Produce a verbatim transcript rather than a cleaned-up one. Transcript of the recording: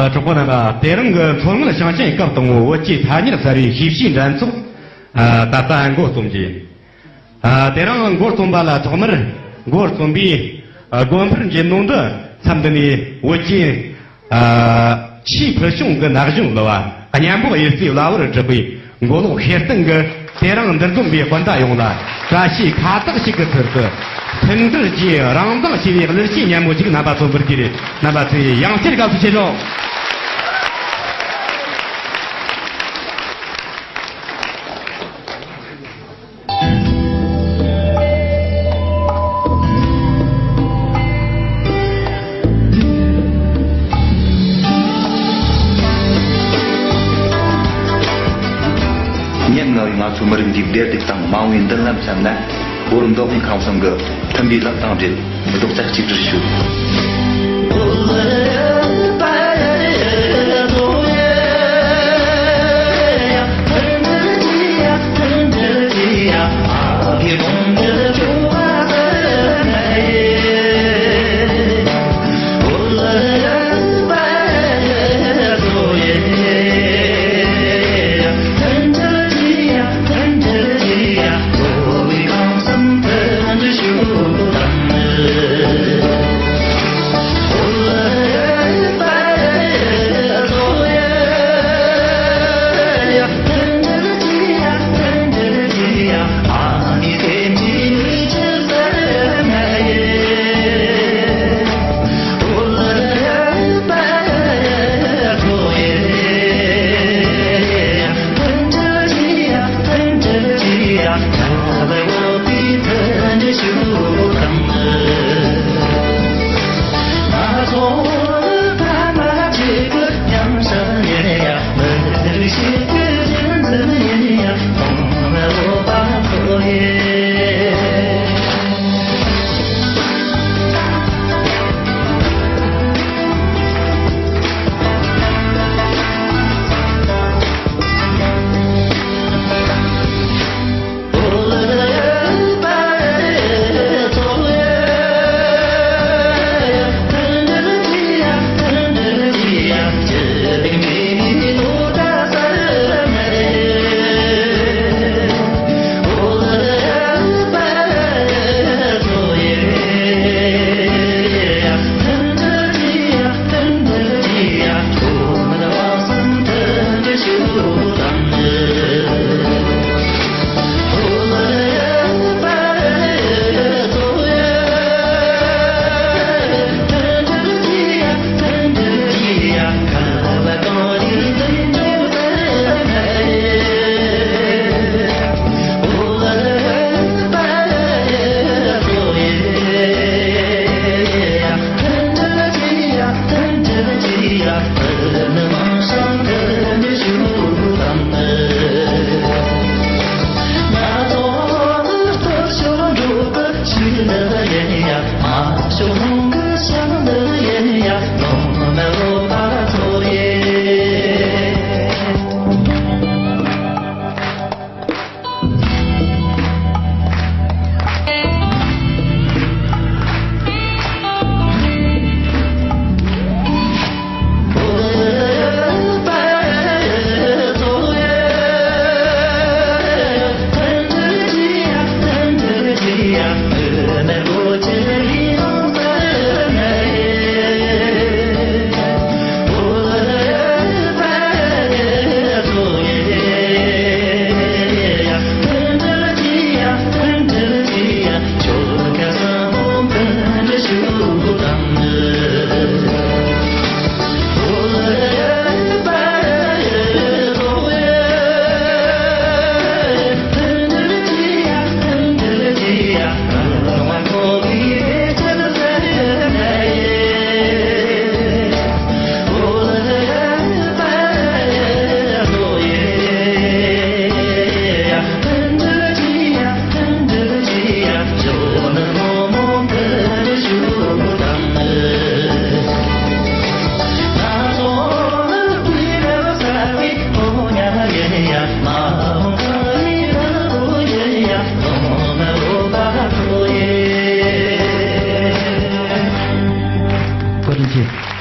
གྲོགས་པོ་རྣམ་པ། དེ་རིང་གི་མཚོ་སྔོན་ཞིང་ཆེན་སྐབས་དང་པོའི་བོད་ཀྱི་ཐ་སྙད་གསར་བའི་ཤེས་བྱའི་འགྲན་ཚོགས། ཨ། ད་ལྟ་འགོ་རྩོམ་རྒྱུ་ཡིན། ཨ། དེ་རིང་འགོ་རྩོམ་པ་ལ་ཐོག་མར་འགོ་རྩོམ་པའི། ཨ། དགོན་པར་འབྱོན་ནོ་འདི་མཚམས་འདི་ནས་བོད་ཀྱི། ཨ། ཆེས་ཕུལ་བྱུང་གི་ན་གཞོན་གླུ་བ་གཉན་པོ་གཡུ་རྩེའི་གླུ་བར་གྲགས་པའི་མགོ་ལོག་ཤེར་སྟོན་གྱིས་དེ་རིང་འདིར་འཛོམས་པའི་སྤུན་ཟླ་ཡོངས་ལ་བཀྲ་ཤིས་ཁ་བཏགས་ཤིག་གི་ཚུལ་དུ་མཐུན་སྒྲིལ་གྱིས་རང་མདངས་ཞེས་པའི་གླུ་གཞས་སྙན་མོ་ཞིག་རྣམ་པ་ཚོར་འབུལ་རྒྱུ་རེད། རྣམ་པ་ཚོས་ཡང་བསྐྱར་དགའ་བསུ་ཆེ་ཞུ། སྙན་ངག་གིས་ང་ཚོའི་མི་རིགས་འདིའི་བདེ་སྡུག་དང་མ་འོངས་པའི་མདུན་ལམ་བསམ་ན། བོད་མདོ་དབུས་ཁམས་གསུམ་གྱི་མཐུན་པའི་ལག་རྡང་སྦྲེལ། རྡོག་རྩ་གཅིག་སྒྲིལ་ཞུ། བཀའ་དྲིན་ཆེ།